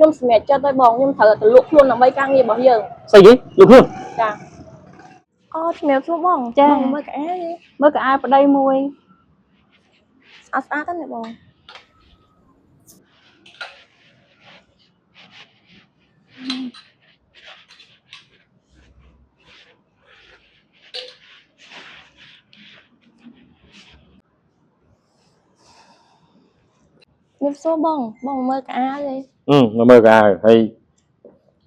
ខ្ញុំសម្រេចចិត្តហើយបងខ្ញុំត្រូវតែទៅលក់ខ្លួនដើម្បីការងាររបស់យើង ស្អីគេលក់ខ្លួន ចាអូជំរាបសួរបង ចា បងមើលកៅអៅទេ មើលកៅអៅប្តីមួយ ស្អាតស្អាតហ្នឹងបងជំរាបសួរបងបងមើលកៅអៅទេ អឺមកមើលកៅអៅហើយ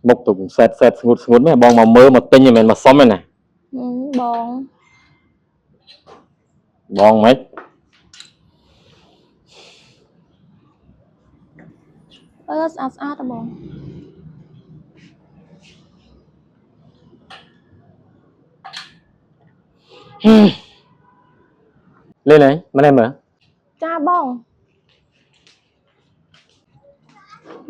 មុខទុកសែតសែតស្ងួតស្ងួតមែនបងមកមើលមកទិញមិនមែនមកសុំទេណា ហឹមបង បងម៉េច អឺស្អាតស្អាតទេបង លេនហើយមកនេះមើល ចាបង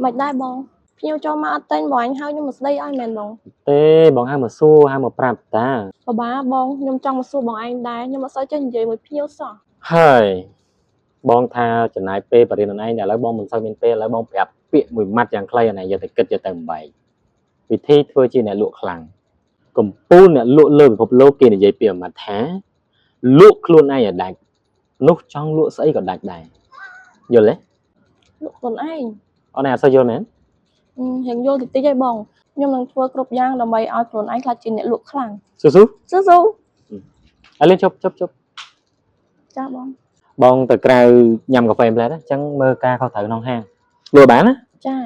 មិនដែរបងភ្ញៀវចូលមកអត់ទិញបងអញហៅខ្ញុំមកស្ដីឲ្យមែនបង ទេបងហៅមកសួរហៅមកប្រាប់តា បបាបងខ្ញុំចង់មកសួរបងឯងដែរខ្ញុំអត់សូវចេះនិយាយមួយភ្ញៀវសោះ ហើយបងថាចំណាយពេលបរិញ្ញាឯងតែឥឡូវបងមិនសូវមានពេលឥឡូវបងប្រាប់ពាក្យមួយម៉ាត់យ៉ាងខ្លីអានេះយកទៅគិតយកទៅបំបែកវិធីធ្វើជាអ្នកលក់ខ្លាំងកំពូលអ្នកលក់លើពិភពលោកគេនិយាយពីមួយម៉ាត់ថាលក់ខ្លួនឯងឲ្យដាច់នោះចង់លក់ស្អីក៏ដាច់ដែរយល់ទេ លក់ខ្លួនឯង អូនឯងអត់សូវយល់មែន អឺរៀងយល់តិចតិចហើយបងខ្ញុំនឹងធ្វើគ្រប់យ៉ាងដើម្បីឲ្យខ្លួនឯងក្លាយជាអ្នកលក់ខ្លាំង ស៊ូស៊ូ ស៊ូស៊ូ អើលេងជប់ជប់ជប់ ចាបង បងទៅក្រៅញ៉ាំកាហ្វេម្លែតអញ្ចឹងមើលការខុសត្រូវក្នុងហាងលក់បានណា ចា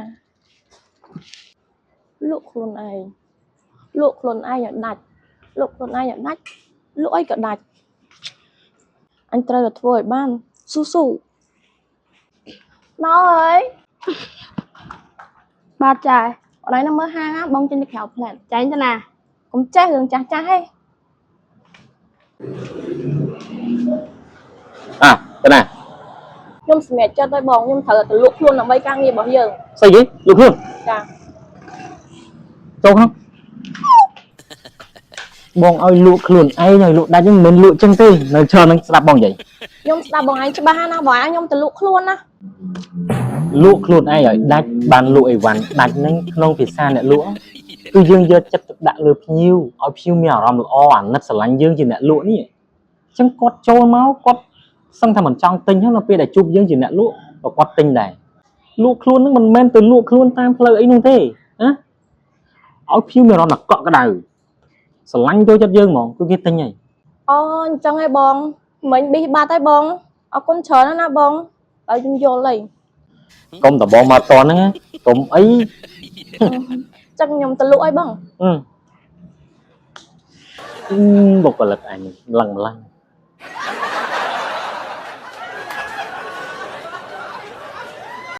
លក់ខ្លួនឯងលក់ខ្លួនឯងឲ្យដាច់លក់ខ្លួនឯងឲ្យដាច់លក់អីក៏ដាច់អញត្រូវតែធ្វើឲ្យបានស៊ូស៊ូមកហើយ បាទចា អនឯងនឹងមើលហាងណាបងចេញទៅក្រៅផ្លែត ចាញ់ទៅណា កុំចេះរឿងចាស់ចាស់ហេ អាទៅណា ខ្ញុំសម្រេចចិត្តហើយបងខ្ញុំត្រូវតែទៅលក់ខ្លួនដើម្បីការងាររបស់យើង ស្អីគេលក់ខ្លួន ចា ចូលក្នុងបងឲ្យលក់ខ្លួនឯងឲ្យលក់ដាច់ហ្នឹងមិនមែនលក់ចឹងទេនៅច្រើនហ្នឹងស្ដាប់បងនិយាយ ខ្ញុំស្ដាប់បងឯងច្បាស់ណាស់បងឯងខ្ញុំទៅលក់ខ្លួនណា លក់ខ្លួនឯងឲ្យដាច់បានលក់អីវ៉ាន់ដាច់ហ្នឹងក្នុងភាសាអ្នកលក់គឺយើងយកចិត្តទុកដាក់លើភ្ញៀវឲ្យភ្ញៀវមានអារម្មណ៍ល្អអាណិតស្រឡាញ់យើងជាអ្នកលក់នេះអញ្ចឹងគាត់ចូលមកគាត់សឹងថាមិនចង់ទិញហ្នឹងដល់ពេលដែលជួបយើងជាអ្នកលក់ក៏គាត់ទិញដែរលក់ខ្លួនហ្នឹងមិនមែនទៅលក់ខ្លួនតាមផ្លូវអីនោះទេណាឲ្យភ្ញៀវមានអារម្មណ៍ថាកក់ក្ដៅស្រឡាញ់ចូលចិត្តយើងហ្មងគឺគេទិញហើយ អូអញ្ចឹងហ៎បងមិញប៊ីសបាត់ហើយបងអរគុណច្រើនណាស់ណាបងឲ្យខ្ញុំយល់ហើយក ុំតបងមកតហ្នឹងណាកុំអី ចឹងខ្ញុំទៅលក់ឲ្យបង អឺបុគ្គលិកអញម្លឹងម្លឹង